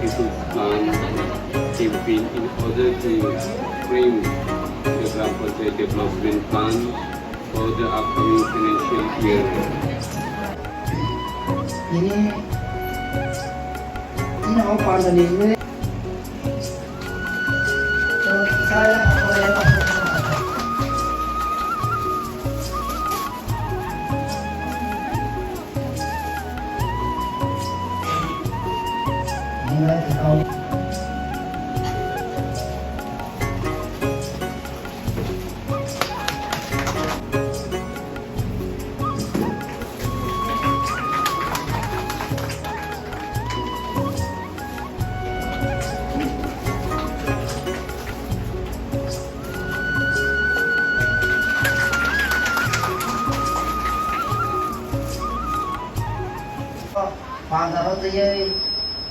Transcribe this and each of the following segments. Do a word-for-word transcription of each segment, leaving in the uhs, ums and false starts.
People's Plan campaign in order to frame the Gram Panchayat Development Plan for the upcoming financial year. Ini, ini apa tadi? Pandaro twiwi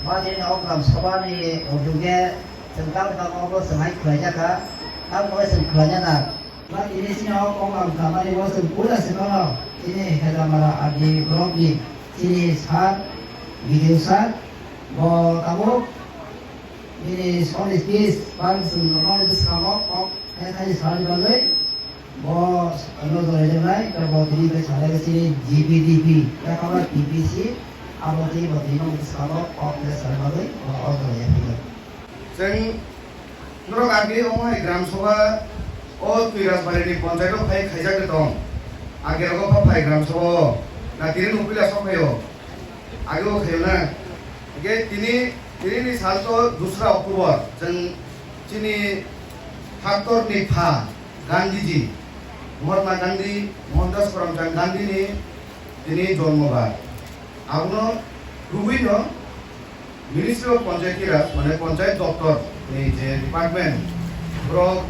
bajini o gram sabha ni uduge chwng tamo tamo obo chwng hai khwlaijakha, tamo chwng khwlainana. Ba tini chini o program khamani o chwng puila se mano, chini Hedamara R D block ni chini sir, B D O sir, bo tabuk nini soni speech ba chwng nokni bwskango kok khe khai salni bagwi bo nojor rijak nai, bo tini bai salai chini G P D P, yakama T P C, abo tini bo tini bwskango kok khe salni bagwi bo o jora yaphingo. Chwng norok agini omo hai gram sabha o Twirajbarini ponchayat o phai khaijak de tong. Age rogo pha phai gram sabha o. Na tini nukpila sok phaio. Age o khaio na. Hingke tini, tini ni sal to dusra October. Chwng chini haktor ni pha Gandhiji, Mahatma Gandhi, Mohandas Karamchand Gandhi ni tini jonmo bar. Abono rwui no Ministry of Panchayati Raj, mane Panchayat Doptor ni je department, borok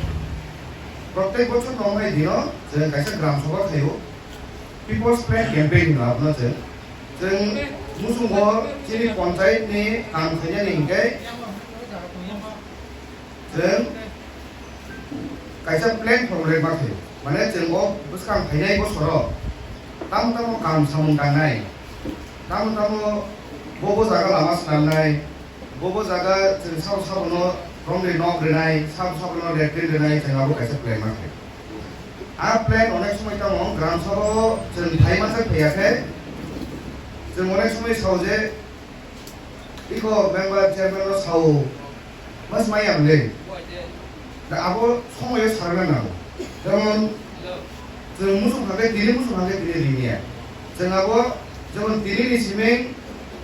protek bochor no mai dino je kaisa gram sabha khaio, People's Plan Campaign hino abono je. Chwng muchungo chini panchayat ni kam khainani hingke Chwng kaisa plan formulate ma khe, mane chwng o bwskang phainai bosoro tamo tamo kam samung tangnai, tamo tamo bo bo jaga lama swnamnai, bo bo jaga chwng sabo sabono romri nok rinai, sabo sabono latrine rinai, chwng abo kaisa plan ma khe. A plan onek somoi tamo gram sabha o chwng phai manjak phaiya khe, chwng onek somoi sao je, Iko member chairman no sao, mas maya mle. Da abo somoyo sarana nango. Jemon, chwng muchung hake, tini muchung hake, tini riniya. Chwng abo, jemon tini ni siming,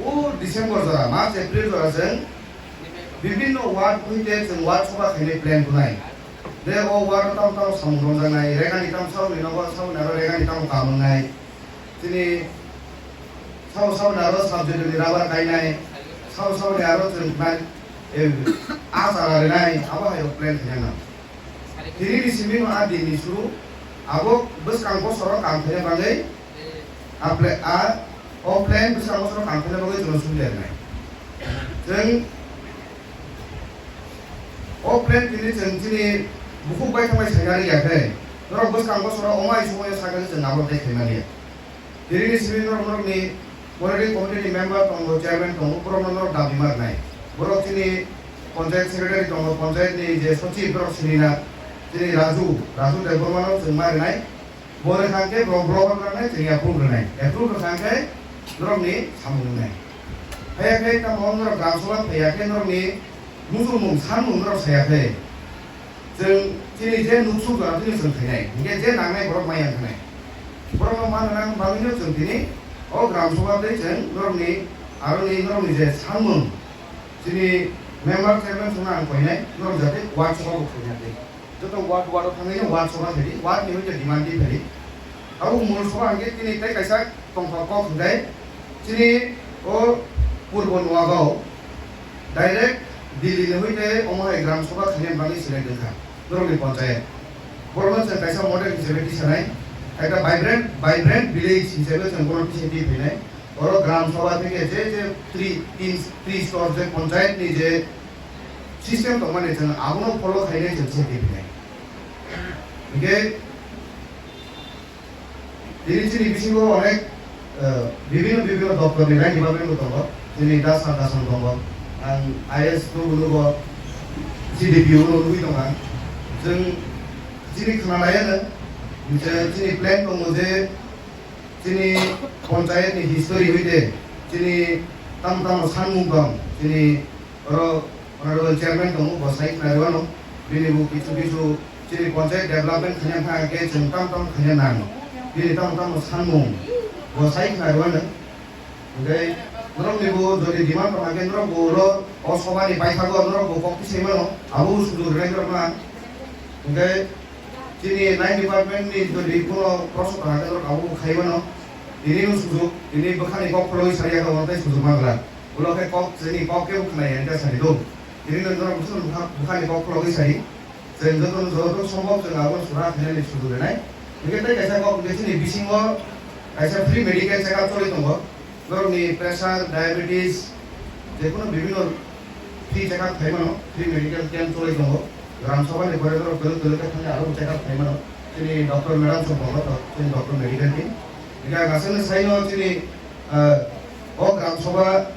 o December jora, March, April jora chwng bibinno ward hoite chwng ward sabha khainai plan tunai. De o ward tam tam samung romjaknai, regani tam sauni nogo, sauni aro regani tam kamungnai. Chini sabo sabo ni aro subject ni rubber kainai, sabo sabo ni aro chwng nai, eh, a chara rinai, abo hai o plan khaina nang. Tini ni simi no a din ni suru, abo bwskang bosoro kam khaina bagwi, a pla-, a, o plan bwskang bosoro kam khaina bagwi chwng suri rinai. Chwng o plan tini chwng chini bukhuk bai thangbai saina riya khe, norok bwskang bosoro omai sumoyo sakha chwng abo tei khaina riya. Tini ni simi norok, norokni monitoring committee ni member tongo, chairman tongo, borokno norok dabi ma rwnai. Borok chini panchayat secretary tongo, panchayat ni je sochib borok sini na, chini Raju, Raju Debbarma no chwng ma rwnai. Bo rwkha khe borok, borok rok rwnai, chwng approve rwnai. Approve rwkha khe norokni samung wngnai. Haiya khe tamo norok gram sabha phaiya khe norokni muchungmung sanmung norok saya khe. Chwng chini je nuksuk jora phano chwng khainai, hinkhe je nangnai borok maya wngkhanai. Borokno manna nang bagwino chwng tini o gram sabha tei chwng norokni aroni norokni je sanmung chini member chairman songno ang koinai, norok jate ward sabha bo khaina tei joto ward ward o thangwi ward sabha khaidi, ward ni hoite demand twi phaidi. Abo mul sabha hinkhe tini tei kaisa tongthok kok hinkhe chini o Purbo Nuagaon direct Delhi ni hoite omo hai gram sabha khaina bagwi select wngkha norokni panchayat. Borokno chwng kaisa model hisabe tisanai, ekta vibrant, vibrant village hisabe chwng bono tisa twi phainai. Oro gram sabha theke je je tri, tin, tri stor je panchayat ni je system tongmani chwng abono follow khainai chwng tisa twi phainai. Hinkhe Tini chini bisingo onek, eh, bibhinno bibhinno doptor ni line department bo tongo. Chini dasa dasan tongo. Ang I S no nugo, C D P O no nugwi tong ang. Chwng chini khna laiya no, je chini plan tongo je chini panchayat ni history hoite chini tamo tamo sanmung tong, chini oro honorable chairman tongo, bo sai khna rwano, bini bo kichu kichu chini panchayat development khanya kha ke chwng tamo tamo khanya nang, bini tamo tamo sanmung, bo sai khna rwano. Hingke norokni bo jodi demand tongkha khe norok bo ulo o sobha ni paithago norok bo kok tisai mano, abo bo sujug rwnai norok na. Hingke chini line department ni jodi kuno proshno tongkha khe norok abo bo khai mano. Tini no sujug, tini bwkhani kok phologwi sari ya khe tei sujug mangra. Ulo khe kok chini kok khe bo khwnai ya hingke sari do. Tini no norok bwkhani kok phologwi sari. Chwng joto, joto sombhob chwng abo sura khainani sudu rwnai. Hingke tei kaisa kok hingke chini bisingo kaisa free medical check up choli tongo. Norokni pressure, diabetes, jekunu bibhinno free check up khaimano, free medical camp choli tongo. Gram sabha ni pore norok belok belok khe thangwi aro check up khaimano. Chini doctor madam song tongo, chini doctor medical team. Hingke ang aswkno saino chini, ah, o gram sabha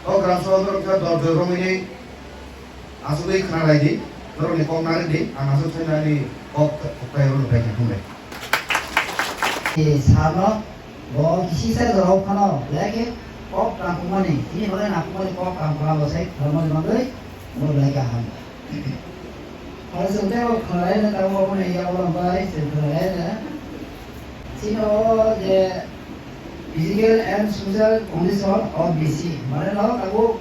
O gram sabha norok khe dol dol romwi asugwi khna lai di, norokni kok narwk di, ang aswk thai nani kok thai rwno bai khe thumbai. Sano bo kisi sa jorao phano belai khe kok tangkukmani, chini hwnwi nangkukmani kok tangkukma bo sai khorokmani bagwi bo belai kaham. Oro chwng tei bo khwlaino tabuk obo ni yago bai chwng khwlaino. Chini o je physical and social condition of B C, mane no tabuk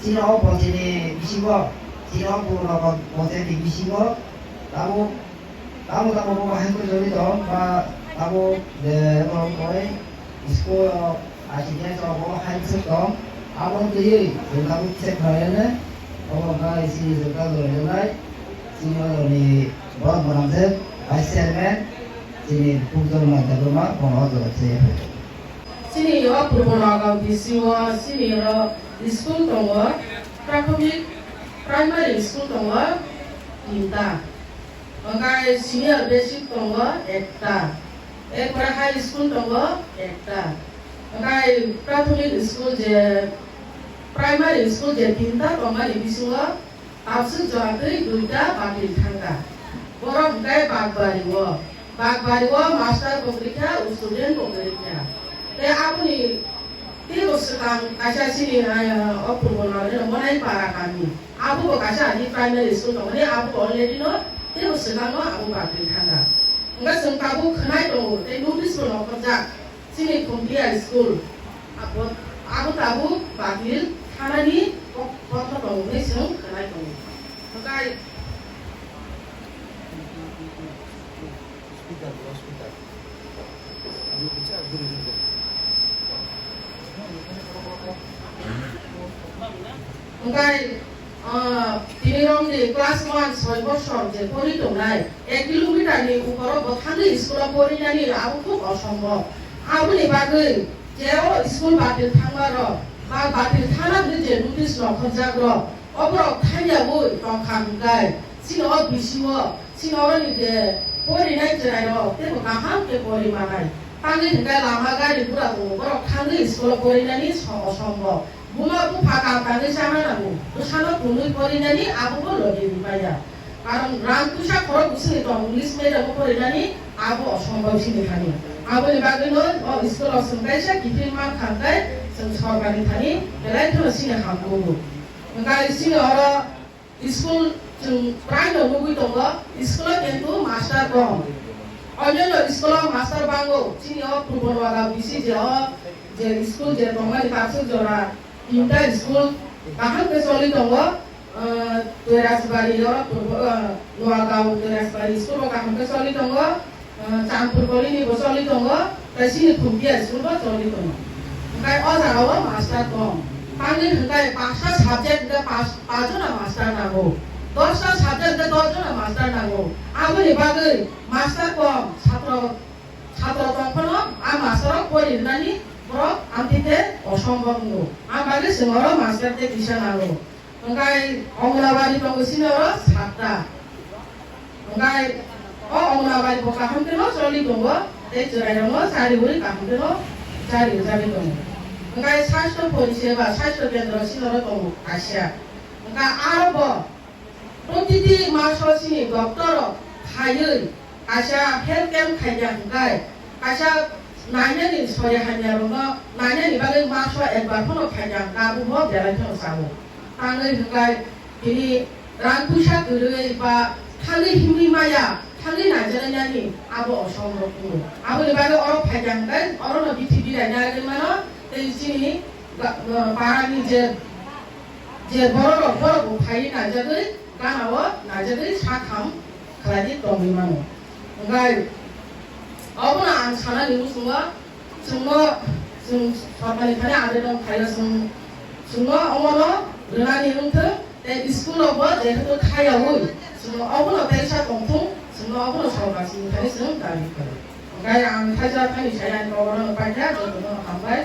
chini o pochini bisingo, chini o purno pochini bisingo tabuk Tamo tamo bo hai khe joli tong ba tamo je norok bai school o achi khe chwng bo hai bwswk tong. Abo twiwi chwng tabuk kisa khlai rwnai. Obo wngkha chini jwkha jora rwnai. Chini ojoni borok gwnang khe vice chairman chini Pujol Mai Debbarma bono o jora khe. Chini o Purbo Nagaon bisingo chini oro school tongo, prathomik, primary school tongo tinta. Hwnkhe senior basic tongo ekta, erpore high school tongo ekta. Hwnkhe prathomik school je, primary school je tinta tongmani bisingo tabswk jora twi duita batil thangkha. Borok hwnkhe Bakbari o, Bakbari o master bo kwrwi kha, student bo kwrwi kha. Tei aboni teibo swkang kaisa chini, ah, o Purbo Nagaon ni Monai Para kami. Abo bo kaisa ani primary school tongmani, abo bo already no teibo swkang no abo batil thangkha. Hwnkhe chwng tabuk khwnai tongo, tei notice bo nokhorjak chini Thumtia school. Abo, abo tabuk batil thanani kok-, kotho tongo hwnwi chwng khwnai tongo. Hwnkhe Hwnkhe, ah, tini romni class one soi bosor je pori tongnai, ek kilometer ni ukoro bo thangwi school o porinani abo khub osombob. Aboni bagwi je o school batil thangma rok ba batil thana hwnwi je notice nokhorjak rok, oborok thangyawi tongkha hwnkhe, chini o B C o Chini oroni je porinai chwrairok teibo kaham khe pori manai. Tangwi hwnkhe lama gari gura tongo, borok thangwi school-o porinani so-, osombo. Buma bupha kam tangwi chana nango, bwsano tonwi porinani abobo logi rwmaya. Karon rang puisa khorok bwswngni tong English medium-o porinani abo osombo chini thani. Aboni bagwino o school-o chwng kaisa kiphil mankha hwnkhe chwng sorkarni thani belai kheno chini hamkugo. Hwnkhe chini oro School chwng praino nugwi tongo, school-o kintu master kom. Onyono school-o master bango, chini o Purbo Noaga B C je o je school je tongmani kaisa jora tinta school kaham khe choli tongo. Ah, Toirasbari o Purbo, ah, Noaga Toirasbari school bo kaham khe choli tongo. Ah, Champur Colony bo choli tongo, tei chini Thumtia school bo choli tongo. Hwnkhe o jaga o master kom. Tamni hwnkhe pasta subject hwnkhe pas, pas jona master nango. Dosta subject hwnkhe dos jona master nango. Aboni bagwi master kom, satro, satro tong phano a master o pori rwnani borok amtwi khe osombob wngo. Am bagwi chwng oro master tei kisa nango. Hwnkhe Anganwadi tongo chini oro satta. Hwnkhe o Anganwadi bo kaham kheno choli tongo, tei chwrairokno chariui kaham kheno chariui chari tongo. Hwnkhe sastho poriseba, sastho kendro sinoro tongo kaisa. Hwnkhe aro bo protiti maso chini doctor rok phaiwi kaisa health camp khaikha hwnkhe kaisa nainani sori hamya rokno nainani bagwi maso ekbar phano khaikha hwnkhe abo bo belai phano chao. Tangwi hwnkhe tini rang puisa kwrwi ba thangwi himwi maya, thangwi naijaknai nani abo osomrok tongo. Aboni bagwi oro phaikha hwnkhe orono bithi birai narwgwi mano, tei chini ga-, parani je, je bororok, borokbo phaiwi naijagwi, ganao naijagwi sakham khlaidi tongwi mano. Hwnkhe obono ang sanani muchungo, chwngno, chwng sorkarni thani abedan khaio, chwng, chwngno omono rwnani wngthwng, tei school rokbo jehetu khayaui, chwngno obono teisa tongthung, chwngno obono sorkar sini thani chwng dabi khaio. Hwnkhe ang thaisa thani saya ani koborno paikha, jotono hambai.